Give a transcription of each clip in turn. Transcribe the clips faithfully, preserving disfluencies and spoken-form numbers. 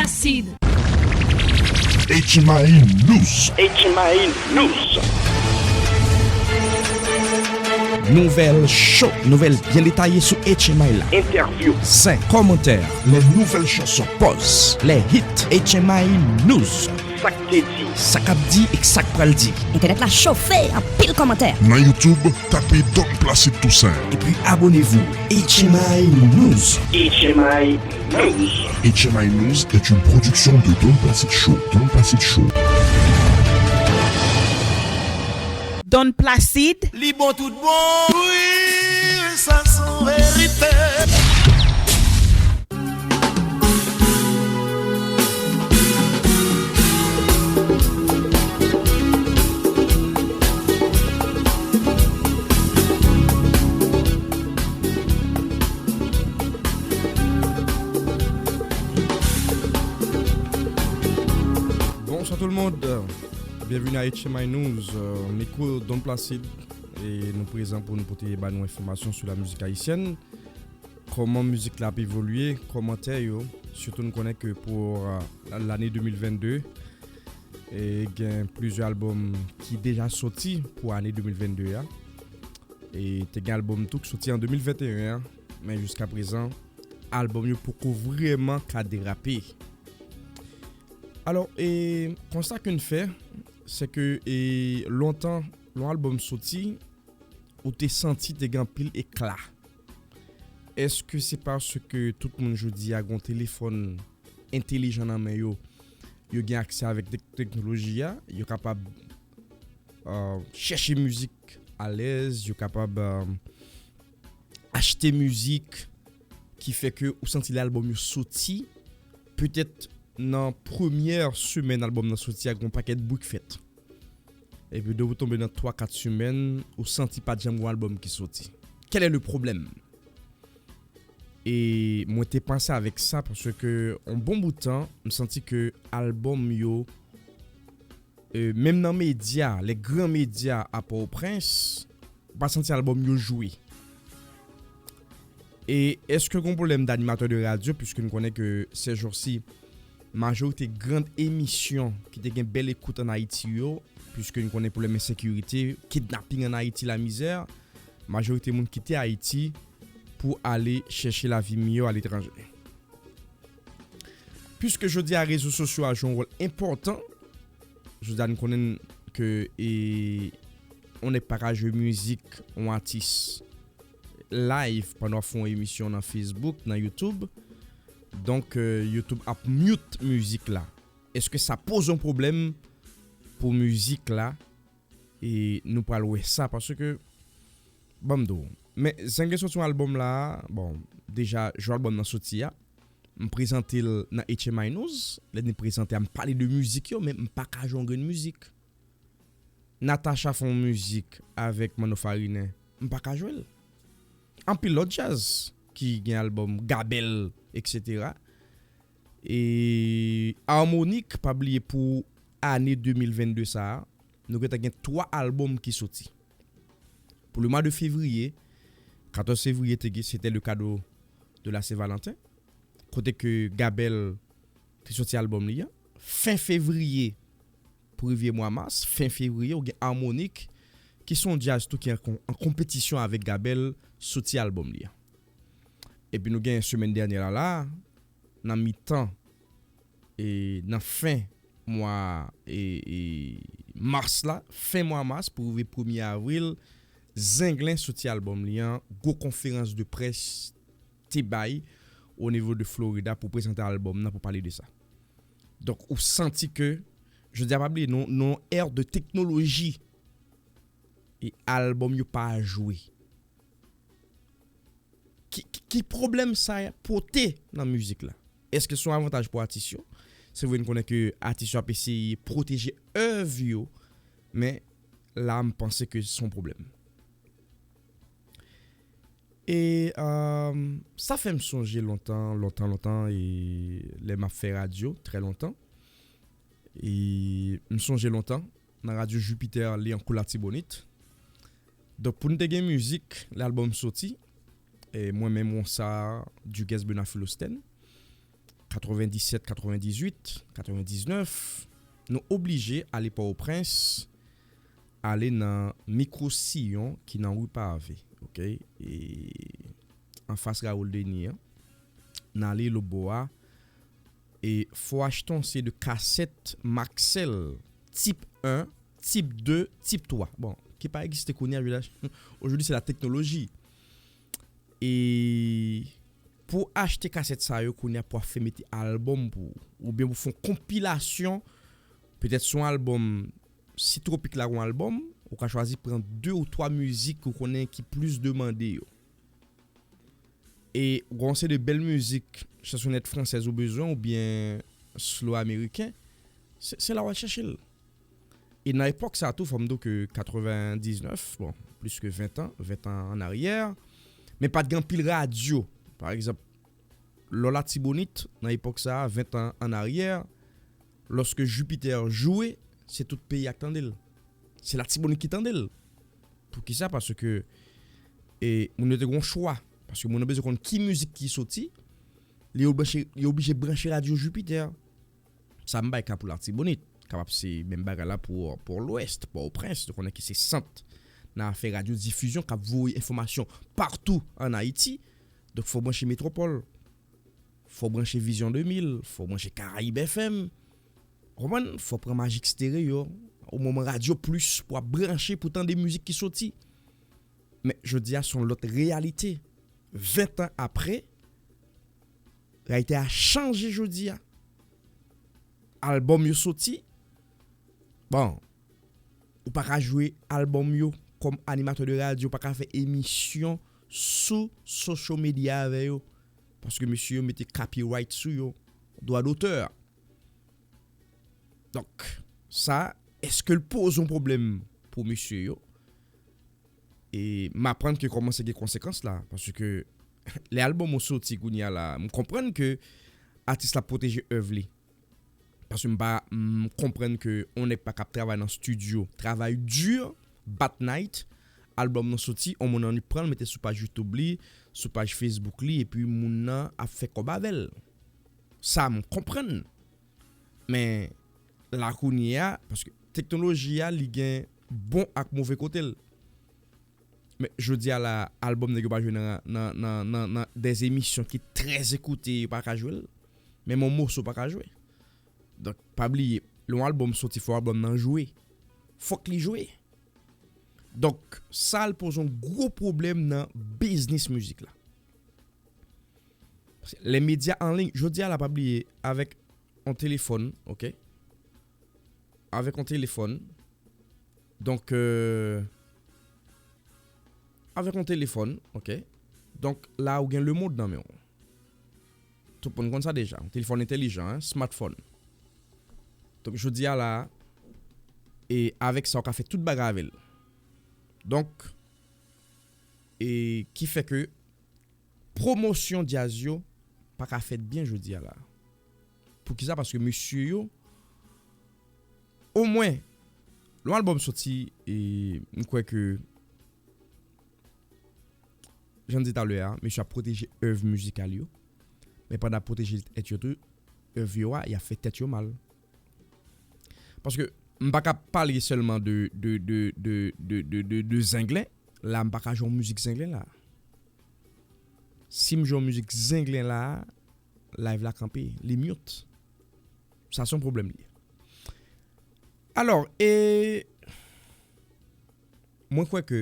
Sid. H M I News. H M I News. Nouvèl cho, nouvèl byen detaye sou H M I la. Entèvyou. Zen, kòmantè. Les nouvelles chansons. Buzz, les hits. H M I News. Sa k te di. Sa k ap di e sa k pral di. Entènèt la chofe, anpil kòmantè. Nan YouTube, tape Don Placide Toussaint. Epi abonnez-vous. H M I News. H M I News. H M I News est une production de Don Placide Show. Don Placide Show. Don Placide. Li bon tout bon. Wi, sa se yon verite. Bonsoir tout le monde. Bienvenue à H M I News. Euh, mikwo Don Placide. E nou prezan pou nou pote ba nou enfòmasyon sou la mizik ayisyèn. Kòman mizik la ap evolye, kòmantè yo, sitou nou konnen ke pou, euh, lane de mil vennde, e gen plizyè albòm ki deja soti pou ane de mil vennde a. E te gen albòm tou ki soti an de mil venteyen an, men jiska prezan, albòm yo poko vrèman ka derape. Alò, e, konsta ke n fè, se ke, e, lontan, lè yon albòm soti, ou te santi te gen anpil ekla. Èske se paske tout moun jodi a gen yon telefòn entelijan nan men yo, yo gen aksè avèk tek-, teknoloji a, yo kapab, euh, chèche mizik alèz, yo kapab, euh, achte mizik, ki fè ke ou santi lè albòm yo soti, petèt nan premyè semèn albòm nan soti a, gen yon pakèt bri k fèt. Epi depi w tonbe nan twa, kat semèn, ou santi pa t janm gen yon albòm ki soti. Quel est le problème? E mwen te panse avèk sa, paske yon bon bout tan, m santi ke albòm yo, e, menm nan medya, lè gran medya a Pòtoprens, ou pa santi albòm yo jwe. E èske gen yon pwoblèm d'animatè de radyo, piske n konnen ke ces jours-ci, majorite gran emisyon ki te gen bèl ekout ann Ayiti yo, piske n konnen pwoblèm ensekirite, kidnaping ann Ayiti, lamizè, majorite moun kite Ayiti pou ale chèche lavi miyò aletranje. Piske jodi a rezo sosyo a jwe yon wòl enpòtan, jodi a nou konnen ke, e, yon nèg pa ka jwe mizik yon atis live pandan w ap fè yon emisyon nan Facebook, nan YouTube. Donk, e, YouTube ap mute mizik la. Èske sa poze yon pwoblèm pou mizik la? E nou pral wè sa, paske, ban m di w. Men, Zen gen soti yon albòm la, bon, deja, jou albòm nan soti a, m prezante l nan H M I News. Lè m prezante a, m pale de mizik yo, men m pa ka jwe yon grenn mizik. Natacha fè yon mizik avèk Manno Farinen, m pa ka jwe l. Anpil lòt djaz ki gen albòm, Gabel, et cetera. E Harmonik, pa bliye pou ane de mil vennde sa a, nou gentan gen twa albòm ki soti. Pou le mwa de fevriye, katòz fevriye te gen, c'était le cadeau de la Saint-Valentin, kote ke Gabel te soti albòm li an. Fen fevriye, premye mwa mas, fen fevriye, ou gen Harmonik, ki se yon djaz tou ki an kon-, an konpetisyon avèk Gabel, soti albòm li an. Epi nou gen semèn dènyè la, la, nan mitan, e nan fen mwa, e, e mas la, fen mwa mas pou rive premye avril, Zenglen soti albòm li an, gwo konferans de près te bay o nivo de Florida pou prezante albòm nan, pou pale de sa. Donk, ou santi ke, jodi a pa bliye, nou, nou nan yon ère de teknoloji, e albòm yo pa jwe. Ki, ki, ki pwoblèm sa pote nan mizik la? Èske se yon avantaj pou atis yo? Se vre, n konnen ke atis yo ap eseye pwoteje èv yo, men la, m panse ke se yon pwoblèm. E, euh, sa fè m sonje lontan, lontan, lontan, e lè m ap fè radyo, trè lontan. E m sonje lontan, nan radyo Jupiter, Lyankou Latibonit. Donk, pou n te gen mizik, lè albòm soti, e mwen menm, Ronsard Duguesne Benoît Philostène, katrevendisèt, katrevendizuit, katrevendiznèf, nou oblije ale Pòtoprens, ale nan Mikwo Siyon ki nan ri Pave, oke? E anfas Raoul Denis an, n ale lòtbò a, e fò achte yon seri de kasèt Maxell tip en, tip de, tip twa. Bon, ki pa egziste kounye a, je veux dire, aujourd'hui, c'est la technologie. E pou achte kasèt sa yo kounye a, pou ap fè mete albòm pou ou, oubyen pou fè yon konpilasyon, petèt sou yon albòm, si Twopik la gon albòm, ou ka chwazi pran de ou twa mizik ou konnen ki plis demande yo. E gon seri de bèl mizik, chansonèt fransèz ou bezwen, oubyen slow ameriken, se, se la w al chèche l. E nan epòk sa tou, fò m di w ke katrevendiznèf, bon, plis ke ven an, ven an an aryè, men pa t gen anpil radyo. Pa egzanp, lè w Latibonit, nan epòk sa a, ven an an aryè, lòske Jupiter jwe, se tout peyi a k tande l. Se Latibonit ki tande l. Poukisa? Paske, e, moun yo te gen yon chwa. Paske moun yo bezwen konn ki mizik ki soti, li yo branche, yo oblije branche radyo Jupiter. Sa m bay ka pou Latibonit. Kapab se menm bagay la pou, pou Lwès, Pòtoprens. Nou konnen ke se sant nan afè radyo difizyon k ap voye enfòmasyon patou ann Ayiti. Donk, fò w branche Metwopòl. Fò w branche Vizyon de mil, fò w branche Karayib F M. Ou konprann? Fò w pran Magic Stereo, ou menm Radyo Plis pou w ap branche pou w tande mizik ki soti. Men jodi a, se yon lòt reyalite. Ven an apre, reyalite a chanje jodi a. Albòm yo soti. Bon, ou pa ka jwe albòm yo kòm animatè de radyo, ou pa ka fè emisyon sou social media avè yo. Paske mesye yo mete copyright sou yo, dwa dotè. Donk, sa, èske l poze yon pwoblèm pou mesye yo? E m aprann ke kòmanse gen konsekans la, paske lè albòm ou soti kounye a la, m konprann ke atis la ap pwoteje èv li. Paske m pa, m konprann ke yon nèg pa ka ap travay nan studio, travay di, bat night, albòm nan soti, yon moun annik pran l, mete sou paj YouTube li, sou paj Facebook li, epi moun nan ap fè kòb avè l. Sa, m konprann. Men, la kounye a, paske teknoloji a, li gen bon ak move kote l. Men, jodi a la, albòm nèg yo pa jwe nan, nan, nan, nan, nan des emisyon ki trè ekoute, yo pa ka jwe l. Menm yon moso pa ka jwe. Donk, pa bliye, lè yon albòm soti, fò albòm nan jwe. Fòk li jwe. Donk, sa al poze yon gwo pwoblèm nan biznis mizik la. Paske lè medya an liy, jodi a la, pa bliye, avèk yon telefòn, oke? Avèk yon telefòn, donk, euh, avèk yon telefòn, oke? Donk, la, ou gen lemonn nan men w. Tout moun konn sa deja. Yon telefòn entèlijan, en, smartphone. Donk, jodi a la, e avèk sa, ou ka fè tout bagay avè l. Donk, e ki fè ke pwomosyon djaz yo pa ka fèt byen jodi a la. Poukisa? Paske mesye yo, omwen, lè yon albòm soti, e m kwè ke, jan m di talè a, mesye ap pwoteje èv mizikal yo. Men pandan ap pwoteje tèt yo tou, èv yo a, y ap fè tèt yo mal. Paske m pa ka pale sèlman de, de, de, de, de, de, de, de Zenglen. La, m pa ka jwe yon mizik Zenglen la. Si m jwe yon mizik Zenglen la, live la kanpe, li mute. Sa se yon pwoblèm li ye. Alò, e mwen kwè ke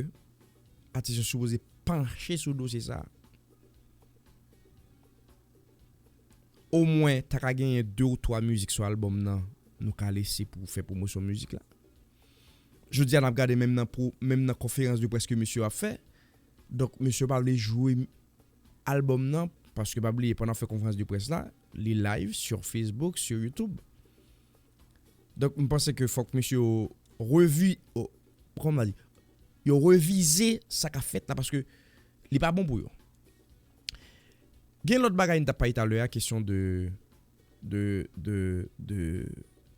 atis yo sipoze panche sou dosye sa. Omwen, ta ka genyen de ou twa mizik sou albòm nan, nou ka lese pou fè pwomosyon mizik la. Jodi a, n ap gade menm nan, menm nan konferans de près ke mesye yo ap fè. Donk, mesye yo pa vle jwe albòm nan, paske pa bliye, pandan ap fè konferans de près la, li live sur Facebook, sur YouTube. Donk, m panse ke fòk mesye yo revi, o, kòman di, yo revize sa k ap fèt la, paske li pa bon pou yo. Gen lòt bagay n t ap pale talè a, kesyon de, de, de, de,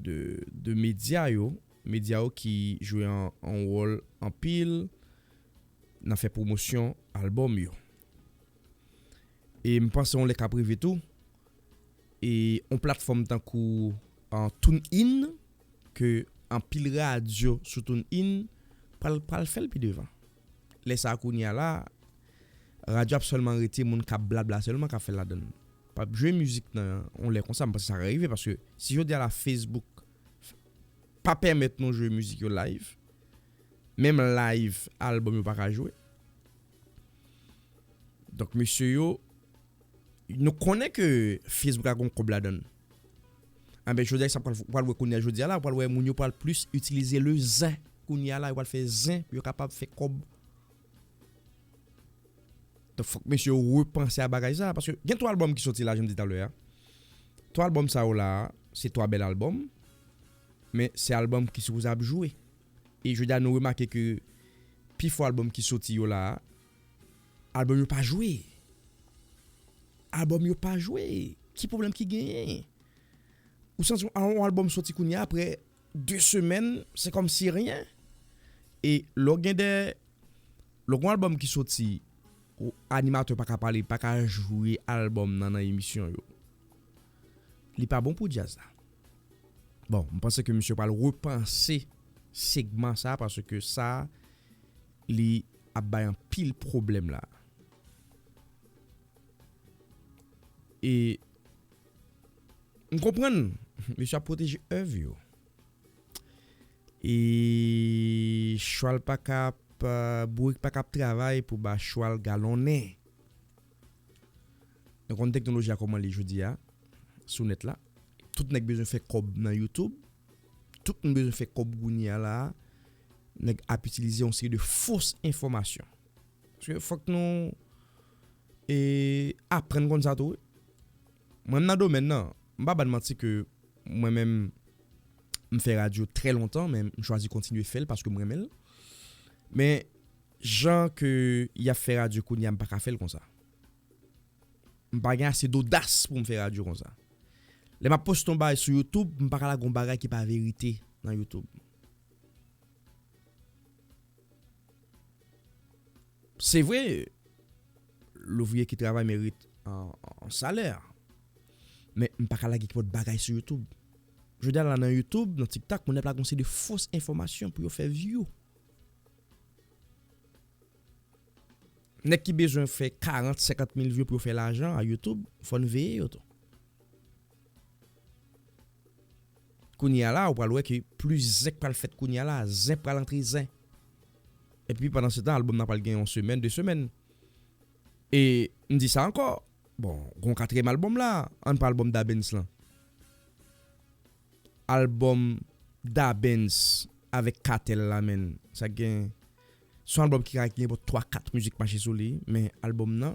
de, de medya yo, medya yo ki jwe an, an wòl anpil nan fè pwomosyon albòm yo. E m panse yon lè k ap rive tou, e yon platfòm tankou uh, TuneIn, ke anpil radyo sou TuneIn pral, pral fè l pi devan. Lè sa a kounye a la, radyo ap sèlman rete moun k ap blabla sèlman k ap fè l ladan l. P ap jwe mizik nan yon lè konsa, m panse sa ka rive, paske si jodi a la Facebook pa pèmèt nou jwe mizik yo live, menm live albòm yo pa ka jwe. Donk mesye yo, nou konnen ke Facebook la gen kòb ladan l. Anben jodi a sa pral, pral wè kounye a jodi a la, pral wè moun yo pral plis itilize le zen kounye a la, yo pral fè zen pou yo kapab fè kòb. Donk fòk mesye yo repanse a bagay sa, paske gen twa albòm ki soti la, jan m di talè a. Twa albòm sa yo la, se twa bèl albòm, men se albòm ki sipoze ap jwe. E jodi a nou remake ke pifò albòm ki soti yo la, albòm yo pa jwe. Albòm yo pa jwe. Ki pwoblèm ki genyen? Ou santi yon, yon albòm soti kounye a, apre de semèn, se kòmsi ryen. E lè w gen de, lè w gen yon albòm ki soti, ou animatè pa ka pale, pa ka jwe albòm nan nan emisyon yo. Li pa bon pou djaz la. Bon, m panse ke misye pral repanse segman sa, paske sa li ap bay anpil pwoblèm la. E m konprann, misye ap pwoteje èv yo. E chwal pa ka ap, bourik pa ka ap travay pou ba chwal galonnen. Nou konn teknoloji a kòman li jodi a sou nèt la. Tout nèg bezwen fè kòb nan YouTube. Tout moun bezwen fè kòb kounye a la. Nèg ap itilize yon seri de fos enfòmasyon. Paske fòk nou e, aprann konn sa tou. Mwen m nan domèn nan, m pa ba n manti ke mwen menm m fè radyo trè lontan, men m chwazi kontinye fè l paske m renmen l. Men jan ke y ap fè radyo kounye a, m pa ka fè l konsa. M pa gen ase dodas pou m fè radyo konsa. Lè m ap poste yon bagay sou YouTube, m pa ka lage yon bagay ki pa verite nan YouTube. Se vre, louvriye ki travay merit yon, yon salè. Men m pa ka lage nenpòt bagay sou YouTube. Jodi a la nan YouTube, nan TikTok, moun ap lage yon seri de fos enfòmasyon pou yo fè view. Nèg ki bezwen fè karant, senkant mil view pou yo fè lajan a YouTube, fò n veye yo tou. Kounye a la, ou pral wè ke plis zen k pral fèt kounye a la, zen pral antre zen. Epi pandan se tan, albòm nan pral gen yon semèn, de semèn. E m di sa ankò, bon, gon katriyèm albòm la, ann pran albòm Da Benz lan. Albòm Da Benz avèk Katèl la, menn. Sa gen, se yon albòm ki ka gen bò twa, kat mizik mache sou li, men albòm nan,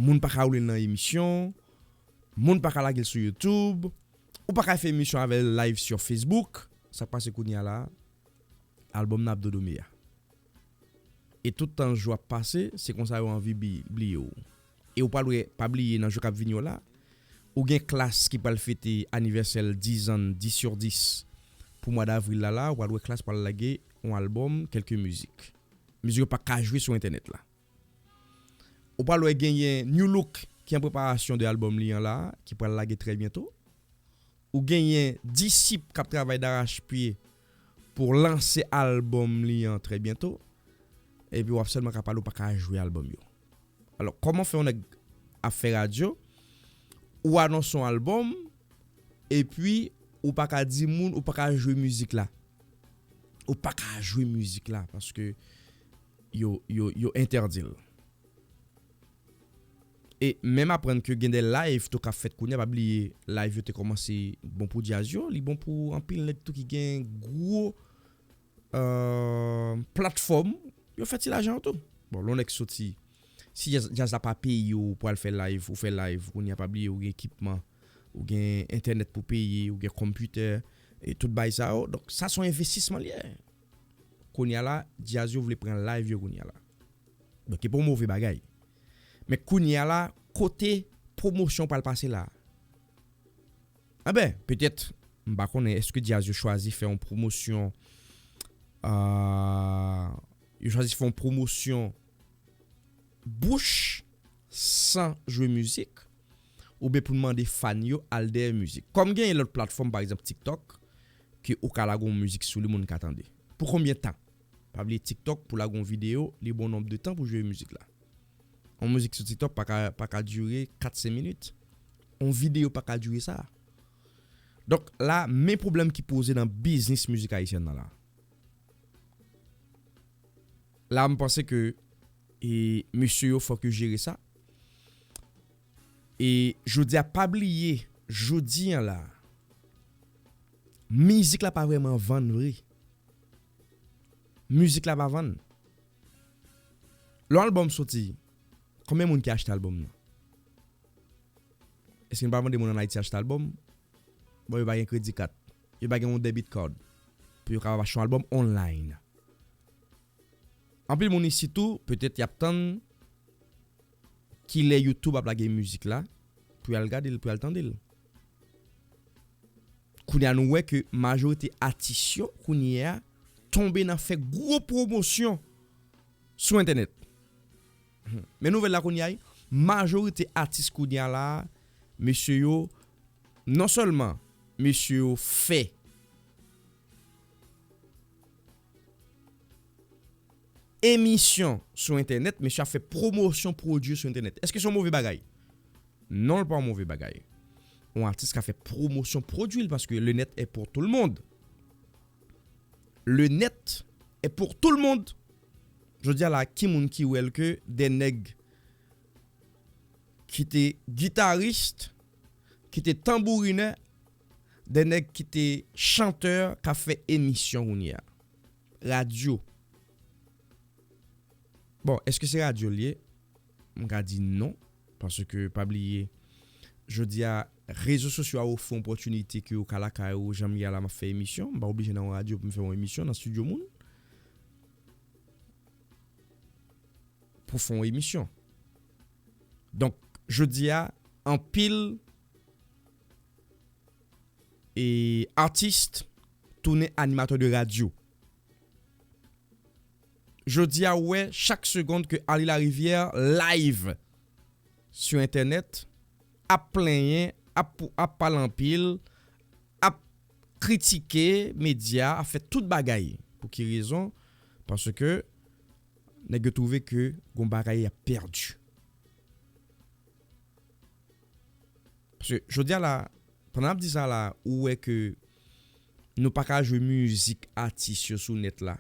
moun pa ka woule l nan emisyon, moun pa ka lage l sou YouTube, ou pa ka fè emisyon avè l live sur Facebook. Sa k pase kounye a la, albòm nan ap dodome a. E tout tan jou ap pase, se konsa yo anvi bi-, bliye w. E ou pral wè, pa bliye nan jou k ap vini yo la, ou gen Klass ki pral fete anivèsè l dizan, dis sur dis pou mwa davril la la, ou pral wè Klass pral lage yon albòm, kèlke mizik. Mizik yo pa ka jwe sou entènèt la. Ou pral wè genyen Nu-Look ki an preparasyon de albòm li an la, ki pral lage trè byento. Ou genyen Disip k ap travay darachpye pou lanse albòm li an trè byento. Epi w ap sèlman ka pale, ou pa ka jwe albòm yo. Alò, kòman fè yon nèg ap fè radyo, ou anonse yon albòm, epi ou pa ka di moun, ou pa ka jwe mizik la. Ou pa ka jwe mizik la, paske yo, yo, yo entèdi l. E menm aprann ke gen de live tou k ap fèt kounye a, pa bliye live yo te kòmanse bon pou djaz yo, li bon pou anpil nèg tou ki gen gwo, euh, platfòm, yo fè ti lajan yo tou. Bon, lè yon nèg soti, si djaz, djaz la pa peye w pou al fè live, ou fè live, kounye a pa bliye ou gen ekipman, ou gen entènèt pou peye, ou gen konpitè, e tout bagay sa yo. Donk, sa se yon envestisman li ye. Kounye a la, djaz yo vle pran live yo kounye a la. Donk, e pa yon move bagay. Men kounye a la, kote pwomosyon pral pase la? Anben, petèt, m pa konnen, èske djaz yo chwazi fè yon pwomosyon, euh, yo chwazi fè yon pwomosyon bouch san jwe mizik? oubyen pou n mande fan yo al dèyè mizik. Kòm genyen lòt platfòm, pa egzanp TikTok, ke ou ka lage yon mizik sou li, moun ka tande. Pou konbyen tan? Pa bliye TikTok, pou lage yon videyo, li bon nonb de tan pou jwe mizik la. Yon mizik sou TikTok pa ka, pa ka dire kat, senk minit. Yon videyo pa ka dire sa. Donk la, men pwoblèm ki poze nan biznis mizik ayisyèn nan la. La, m panse ke, e, mesye yo, fòk yo jere sa. E jodi a, pa bliye, jodi a la, mizik la pa vrèman vann vre. Mizik la pa vann. Lè yon albòm soti, konbyen moun ki achte albòm nan? Èske n pa mande moun ann Ayiti achte albòm? Bon, yo pa gen kredi kat. Yo pa gen yon debit card pou yo kapab achte yon albòm online. Anpil moun isi tou, petèt y ap tann kilè YouTube ap lage mizik la pou y al gade l, pou y al tande l. Kounye a, nou wè ke majorite atis yo, kounye a, tonbe nan fè gwo pwomosyon sou entènèt. Men nouvèl la kounye a, majorite atis kounye a la, mesye yo, non sèlman mesye yo fè emisyon sou entènèt, mesye ap fè pwomosyon pwodui sou entènèt. Èske se yon move bagay? Non, l pa yon move bagay. Yon atis ka fè pwomosyon pwodui l, paske le net est pour tout le monde. Le net est pour tout le monde. Jodi a la, ki moun ki wè l ke de nèg ki te gitaris, ki te tanbourinè, de nèg ki te chantè, k ap fè emisyon kounye a? Radyo. Bon, èske se radyo l ye? M ka di non, paske pa bliye, jodi a, rezo sosyo a ofri yon opòtinite ke ou ka lakay ou, jan m ye a la, m ap fè emisyon. M pa oblije nan yon radyo pou m fè yon emisyon nan estidyo moun. Pou fè yon emisyon. Donk, jodi a, anpil, e, atis tounen animatè de radyo. Jodi a, ou wè, chak segonn ke Arly Larivière live sou entènèt, ap plenyen, ap, ap pale anpil, ap kritike medya, ap fè tout bagay. Pou ki rezon? Paske nèg yo twouve ke gon bagay y ap pèdi. Paske jodi a la, pandan n ap di sa la, ou wè ke nou pa ka jwe mizik atis yo sou nèt la.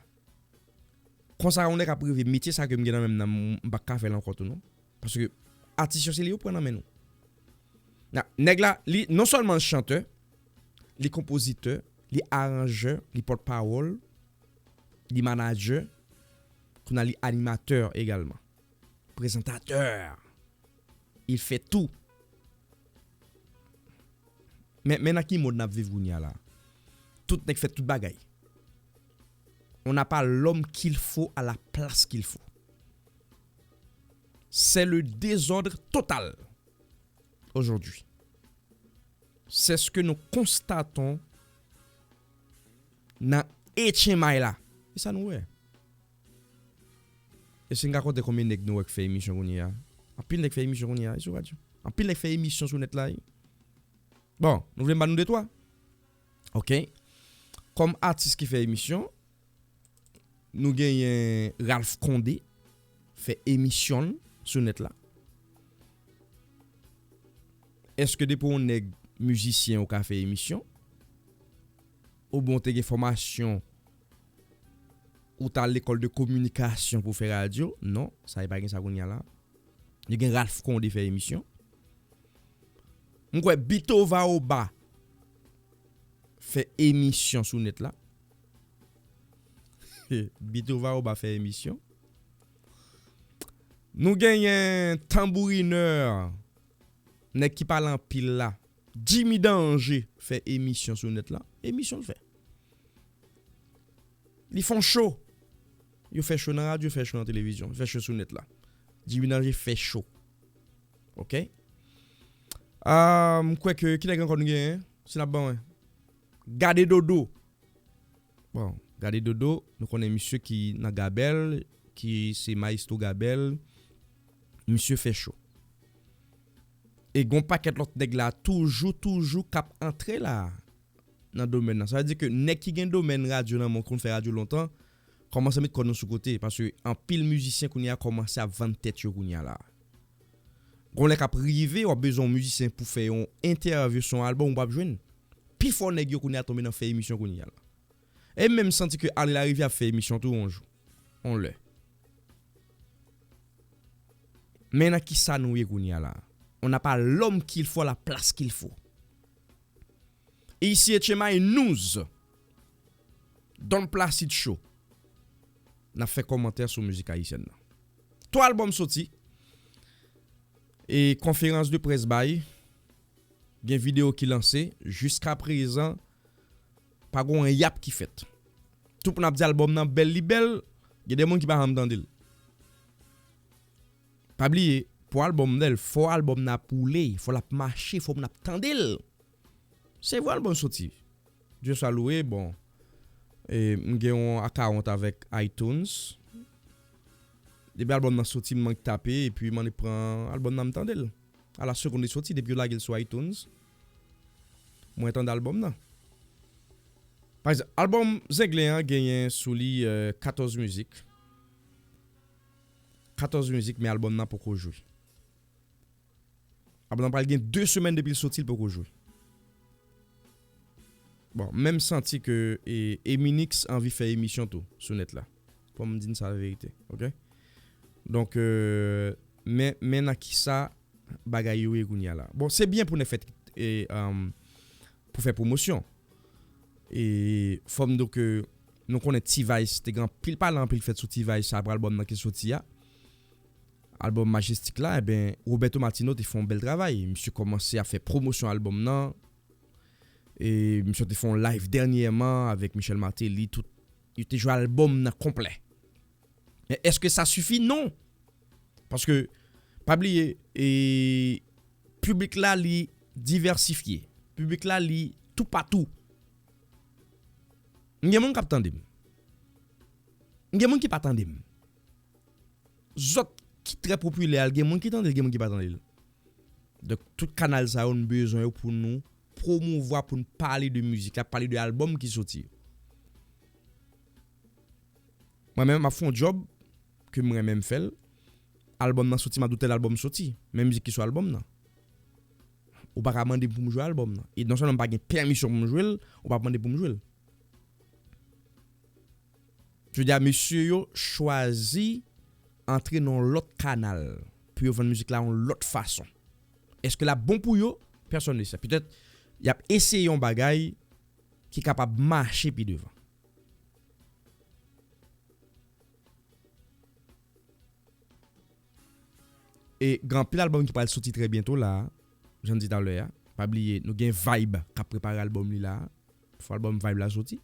Konsa, yon nèg ap rive metye sa ke m gen nan men m nan, m, m pa ka fè l ankò tou non. Paske atis yo se li yo pran nan men nou. Na, nèg la, li non sèlman l chantè, li konpozitè, li aranjè, li pòtpawòl, li manadjè, kounye a li animatè egalman. Prezantatè. Il fait tout. Men, men nan ki mond n ap viv kounye a la? Tout nèg fè tout bagay. On n'a pas l'homme qu'il faut à la place qu'il faut. C'est le désordre total aujourd'hui. C'est ce que nous constatons nan H M I la. E sa nou wè. E si n ka konte konbyen nèg nou wè k fè emisyon kounye a? Anpil nèg fè emisyon kounye a, wi, sou radyo. Anpil nèg fè emisyon sou nèt la, wi. Bon, nou vle m ba nou de twa? Ok. Kòm atis ki fè emisyon, nou genyen Ralph Condé, fè emisyon l sou nèt la. Èske depi w nèg mizisyen ou ka fè emisyon? Oubyen w te gen fòmasyon, ou t al lekòl de kominikasyon pou fè radyo? Non, sa e pa gen sa kounye a la. Yo gen Ralph Condé fè emisyon. M kwè Bitova Oba fè emisyon sou nèt la. Bitova Oba fè emisyon. Nou genyen tanbourinè, nèg ki pale anpil la. Jimmy Danger fè emisyon sou nèt la. Emisyon l fè. Li fè yon show. Yo fè show nan radyo, fè show nan televizyon, fè show sou nèt la. Jimmy Danger fè show. Ok? Ah, m kwè ke, ki nèg ankò nou genyen? Si n ap ban mwen. Gade Dodo. Bon, Gade Dodo, nou konnen misye ki nan Gabèl, ki se mayestwo Gabèl. Misye fè show. E gon pakèt lòt nèg la toujou, toujou k ap antre la nan domèn nan. Sa vle di ke nèg ki gen domèn radyo nan men w, konn fè radyo lontan, kòmanse met kò nou sou kote. Paske anpil mizisyen kounye a kòmanse ap vann tèt yo kounye a la. Gon lè k ap rive, w ap bezwen yon mizisyen pou fè yon entèvyou sou yon albòm, ou p ap jwenn. Pifò nèg yo kounye a tonbe nan fè emisyon kounye a la. E m menm santi ke Arly Larivière ap fè emisyon tou yon jou, yon lè. Men nan kisa nou ye kounye a la? On n'a pas l'homme qu'il faut à la place qu'il faut. Ici H M I News. Don Placide Show. N ap fè kòmantè sou mizik ayisyèn nan. Twa albòm soti. E konferans de près bay. Gen videyo ki lanse. Jiska prezan, pa gen yon yap ki fèt. Tout moun ap di albòm nan bèl, li bèl. Gen de moun ki pa janm tande l. Pa bliye, pou albòm bèl, fò albòm nan ap woule, fò l ap mache, fò moun ap tande l. Se vre albòm soti. Dye swa louwe, bon. E, m gen yon akawont avèk iTunes. Depi albòm nan soti, m annik tape, epi m annik pran albòm nan, m tande l. A la segonn li soti, depi yo lage l sou iTunes, mwen tande albòm nan. Pa egzanp, albòm Zenglen an genyen sou li, euh, katòz mizik. Katòz mizik, men albòm nan poko jwe. Albòm nan pral gen de semèn depi l soti, l poko jwe. Bon, menm santi ke, e, Eminix anvi fè emisyon tou sou nèt la. Fò m di n sa verite, oke? Donk, euh, men, men nan kisa bagay yo ye kounye a la. Bon, se byen pou nèg fè, e, um, pou fè pwomosyon. E fò m di w ke nou konnen T-Vice te gen anpil pale, anpil fèt sou T-Vice apre albòm nan ki soti a. Albòm Majestic la, enben, Roberto Martino te fè yon bèl travay. Misye kòmanse ap fè pwomosyon albòm nan. E misye te fè yon live dènyèman avèk Michel Martelly. Tout, yo te jwe albòm nan konplè. Men èske sa sifi? Non. Paske, pa bliye, e, piblik la, li divèsifye. Piblik la, li toupatou. M gen moun k ap tande m. M gen moun ki pa tande m. Zòt ki trè popilè a, gen moun ki tande l, gen moun ki pa tande l. Donk, tout kanal sa yo, nou bezwen yo pou nou pwomouvwa, pou n pale de mizik la, pale de albòm ki soti yo. Mwen menm, m ap fè yon djòb ke m renmen m fè l. Albòm nan soti, m ap di w tèl albòm soti. Men mizik ki sou albòm nan. Ou pa ka mande m pou m jwe albòm nan. E non sèlman m pa gen pèmisyon pou m jwe l, ou p ap mande pou m jwe l. Je veux dire, mesye yo chwazi antre nan yon lòt kanal pou yo vann mizik la yon lòt fason. Èske l ap bon pou yo? Pèsonn ne sè. Petèt, y ap eseye yon bagay ki kapab mache pi devan. E gen anpil albòm ki pral soti trè byento la, jan m di talè a. Pa bliye, nou gen Vibe k ap prepare albòm li la. Fò albòm Vibe la soti.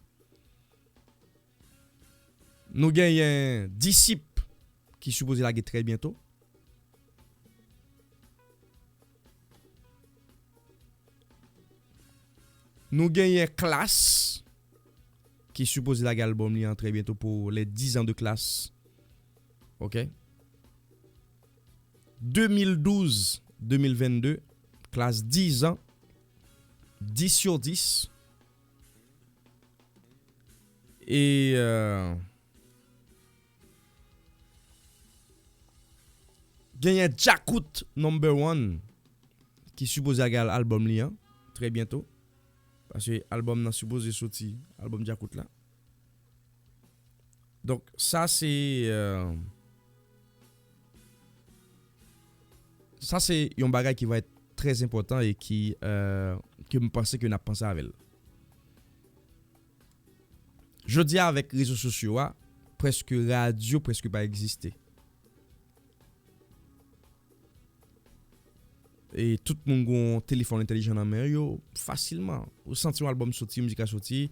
Nou genyen Disip ki sipoze lage trè byento. Nou genyen Klass ki sipoze lage albòm li an trè byento pou les dix ans de Klass. Oke? De mil douz, de mil vennde, Klass, dix ans, dix sur dix. E, euh, genyen Djakout Number One ki sipoze lage al-, albòm li an trè byento. Paske albòm nan sipoze soti, albòm Djakout la. Donk, sa se, euh, sa se yon bagay ki va èt trè enpòtan e ki, euh, ke m panse ke n ap panse avè l. Jodi a, avèk rezo sosyo a, prèske radyo prèske pa egziste. E tout moun gen yon telefòn entèlijan nan men yo, fasilman. Ou santi yon albòm soti, yon mizik la soti.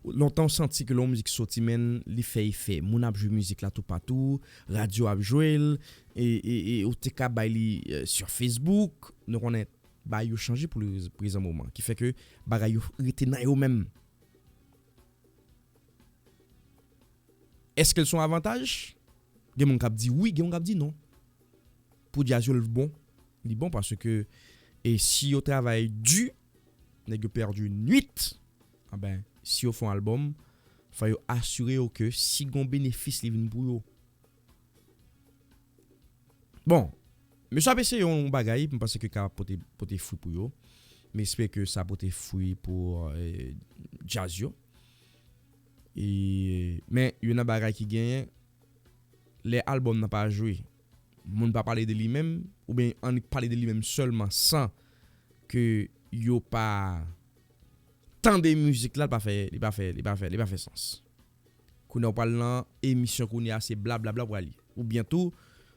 Lontan ou santi ke lè yon mizik soti, men li fè efè. Moun ap jwe mizik la toupatou, radyo ap jwe l, e, e, e ou te ka bay li, euh, sur Facebook. Nou konnen bagay yo chanje pou le prezan moman. Ki fè ke bagay yo rete nan yo menm. Èske l se yon avantaj? Gen moun k ap di wi, gen moun k ap di non. Pou djaz yo, l bon. Li bon paske, E si yo travay di, nèg yo pèdi nwit, anben, si yo fè yon albòm, fò yo asire yo ke si gon benefis li vin pou yo. Bon, mesye ap eseye yon bagay, m panse ke ka pote, pote fwi pou yo. M espere ke sa pote fwi pou eh, djaz yo. E, men, youn nan bagay ki genyen, lè albòm nan pa jwe, moun pa pale de li menm, oubyen annik pale de li menm sèlman san ke yo pa tande mizik la, li pa fè, li pa fè, li pa fè, li pa fè sans. Kounye a w pral nan emisyon kounye a, se blablabla w pral ye. Oubyen tou,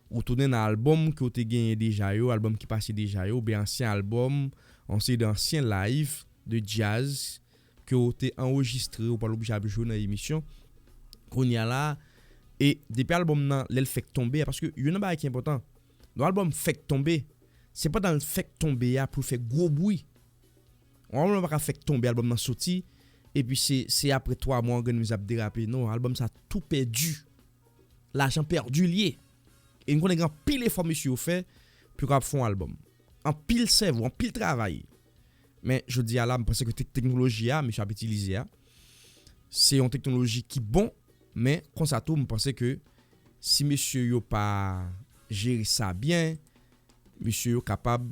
ou tounen nan albòm ke w te genyen deja yo, albòm ki pase deja yo, oubyen ansyen albòm, yon seri de ansyen live de djaz ke w te anrejistre, ou pral oblije ap jwe nan emisyon. Kounye a la, e depi albòm nan, lè l fèk tonbe a, paske youn nan bagay ki enpòtan, yon albòm fèk tonbe, se pandan l fèk tonbe a pou l fè gwo bri. Yon albòm pa ka fèk tonbe, albòm nan soti, epi se, se apre twa mwa, yon grenn mizik ap derape. Non, albòm sa tou pèdi. Lajan pèdi li ye. E n konnen gen anpil efò mesye yo fè pou yo kapab fè yon albòm. Anpil sèvo, anpil travay. Men, jodi a la, m panse ke tek-, teknoloji a, mesye ap itilize a, se yon teknoloji ki bon, men konsa tou, m panse ke si mesye yo pa jere sa byen, mesye yo kapab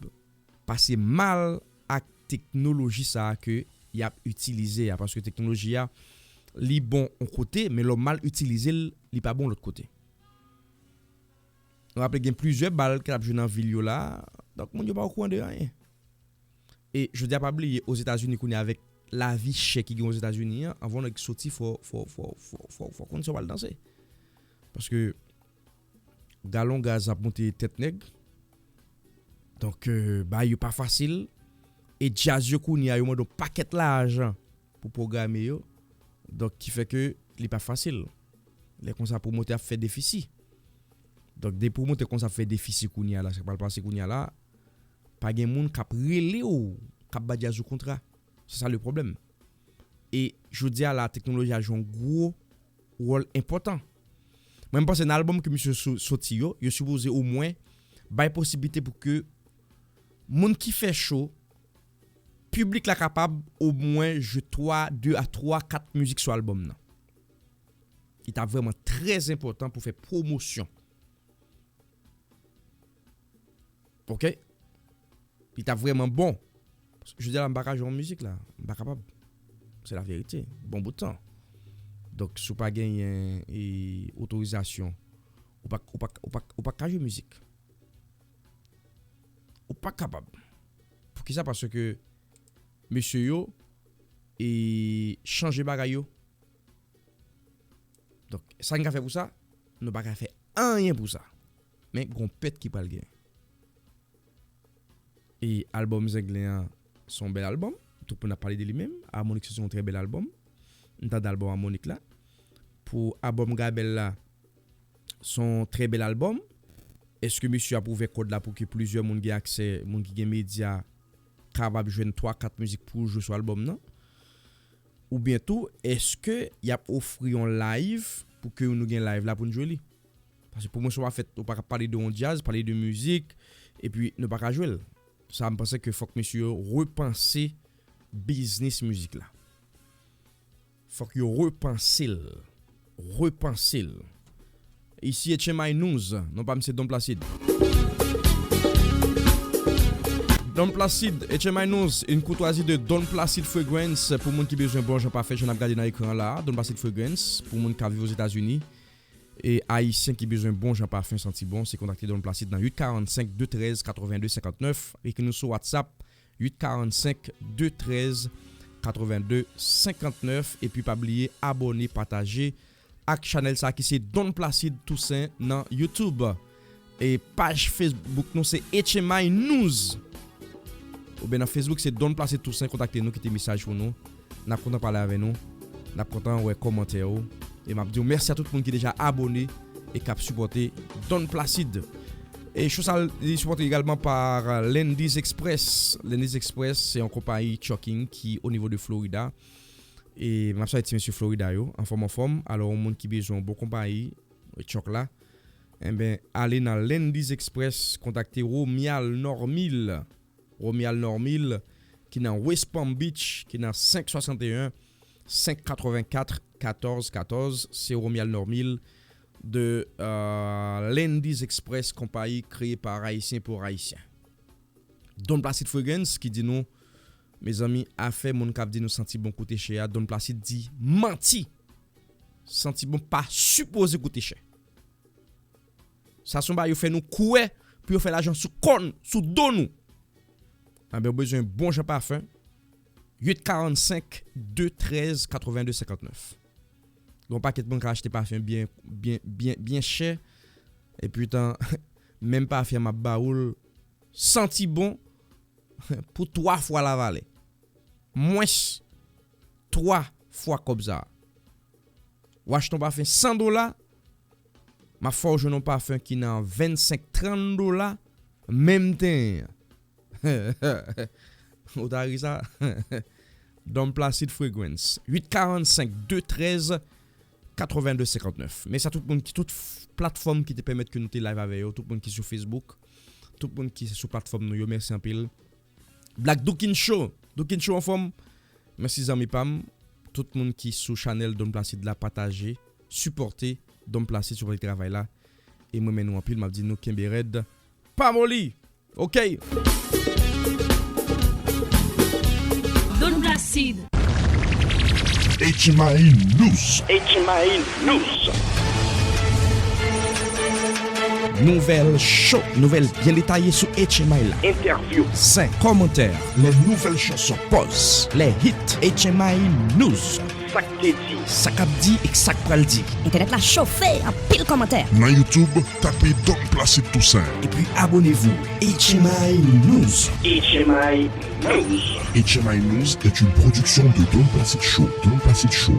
pase mal ak teknoloji sa a ke y ap itilize a. Paske teknoloji a, li bon yon kote, men lè w mal itilize l, li pa bon lòt kote. Nou raple gen plizyè bal k ap jwe nan vil yo la, donk moun yo pa okouran de anyen. E jodi a pa bliye, Ozetazini kounye a avèk lavi chè ki gen Ozetazini an, anvan w nèg soti fò, fò, fò, fò, fò, fò konn sa w pral danse. Paske galon gaz ap monte tèt nèg. Donk, eh, bagay yo pa fasil. E djaz yo kounye a, yo mande yon pakèt lajan pou pwograme yo. Donk, ki fè ke li pa fasil. Lè konsa, pwomotè ap fè defisi. Donk, de pwomotè konsa ap fè defisi kounye a la, sa k pral pase kounye a la, pa gen moun k ap rele w, k ap ba djaz ou kontra. Se sa le pwoblèm. E jodi a la, teknoloji a jwe yon gwo wòl enpòtan. Mwen, m panse nan albòm ke misye so-, soti yo, yo sipoze omwen bay posiblite pou ke moun ki fè cho, piblik la kapab omwen jwe twa, de a twa, kat mizik sou albòm nan. Li t ap vrèman trè enpòtan pou fè pwomosyon. Oke? Li t ap vrèman bon. Jodi a la, m pa ka jwe yon mizik la. M pa kapab. Se la verite. Bon bout tan. Donk, si w pa genyen e, otorizasyon, ou pa, ou pa, ou pa, ou pa ka jwe mizik. Ou pa kapab. Poukisa? Paske mesye yo e chanje bagay yo. Donk, sa n ka fè pou sa? Nou pa ka fè anyen pou sa. Men, gon pèt ki pral genyen. E albòm Zenglen an, se yon bèl albòm. Tout moun ap pale de li menm. Harmonik se yon trè bèl albòm. M tande albòm Harmonik la. Pou albòm Gabèl la, se yon trè bèl albòm. Èske mesye ap ouvè kòd la pou ke plizyè moun gen aksè, moun ki gen medya, kapab jwenn twa, kat mizik pou jwe sou albòm nan? Oubyen tou, èske y ap ofri yon live pou ke nou gen live la pou n jwe li? Paske pou mwen, si w pa fèt, ou pa ka pale de yon djaz, pale de mizik, epi nou pa ka jwe l. Sa, m panse ke fòk mesye yo repanse biznis mizik la. Fòk yo repanse l. Repanse l. Isi H M I News, non pa m se Don Placide. Don Placide, H M I News, une courtoisie de Don Placide Fragrance pou moun ki bezwen bon jan pafen, jan n ap gade nan ekran la. Don Placide Fragrance, pou moun k ap viv Ozetazini e Ayisyen ki bezwen bon jan pafen, santi bon, se kontakte Don Placide nan uit karannsenk, de trèz, katrevenndez, senkantnèf. Ekri nou sou WhatsApp, uit karannsenk, de trèz, katrevenndez, senkantnèf. Epi pa bliye abòne, pataje ak chanèl sa ki se Don Placide Toussaint nan YouTube. E paj Facebook nou se H M I News. Oubyen nan Facebook se Don Placide Toussaint, kontakte nou, kite mesaj pou nou. N ap kontan pale avè nou. N ap kontan wè kòmantè ou. E m ap di w mèsi a tout moun ki deja abòne e k ap sipòte Don Placide. E show sa li sipòte egalman pa Landy's Express. Landy's Express se yon konpayi trucking ki o nivo de Florida. E m ap salye ti mesye Florida yo, anfòm, anfòm. Alò, yon moun ki bezwen yon bon konpayi, e, truck la, enben, ale nan Landy's Express, kontakte Romial Normil. Romuald Normil, ki nan West Palm Beach, ki nan senk swasanteyen, senk katrevenkat, katòz katòz. Se Romuald Normil de euh, Landy's Express, konpayi kreye pa Ayisyen pou Ayisyen. Don Placide Fragrance ki di nou, mezanmi, afè moun k ap di nou santi bon koute chè a, Don Placide di manti. Santi bon pa sipoze koute chè. Sa se yon bagay yo fè nou kwè pou yo fè lajan sou kò n, sou do nou. Anben, ou bezwen bon jan pafen. uit karannsenk de trèz katrevenn de senkantnèf. Gen yon pakèt moun k achte pafen byen, byen, byen, byen chè. Epi tan, menm pafen m ap ba ou l santi bon pou twa fwa lavalè. Mwens twa fwa kòb sa a. Ou achte yon pafen san dola, m ap fè w jwenn yon pafen ki nan vennsenk, trant dola, menm tan an. Ou ta ri sa? Don Placide Fragrance, uit karannsenk de trèz katrevenn de senkantnèf. Men sa tout moun ki, tout f- platfòm ki te pèmèt ke nou te live avè yo, tout moun ki sou Facebook, tout moun ki sou platfòm nou yo, mèsi anpil. Black Dukin Show, Dukin Show anfòm, mèsi zanmi pa m, tout moun ki sou chanèl Don Placide la, pataje, sipòte Don Placide, sipòte travay la. E mwen renmen nou anpil, m ap di nou kenbe rèd, pa moli. Ok. Don Placide. H M I News. H M I News. Nouvèl cho, nouvèl byen detaye sou H M I la. Entèvyou. Zen, kòmantè, Les nouvelles chansons. Pòz, les hits, H M I News. Sa k te di. Sa k ap di ek sa k pral di. Entènèt la chofe, anpil kòmantè. Nan YouTube, tape Don Placide Toussaint. Epi abonnez-vous. H M I News. H M I News. H M I News est une production de Don Placide Show. Don Placide Show.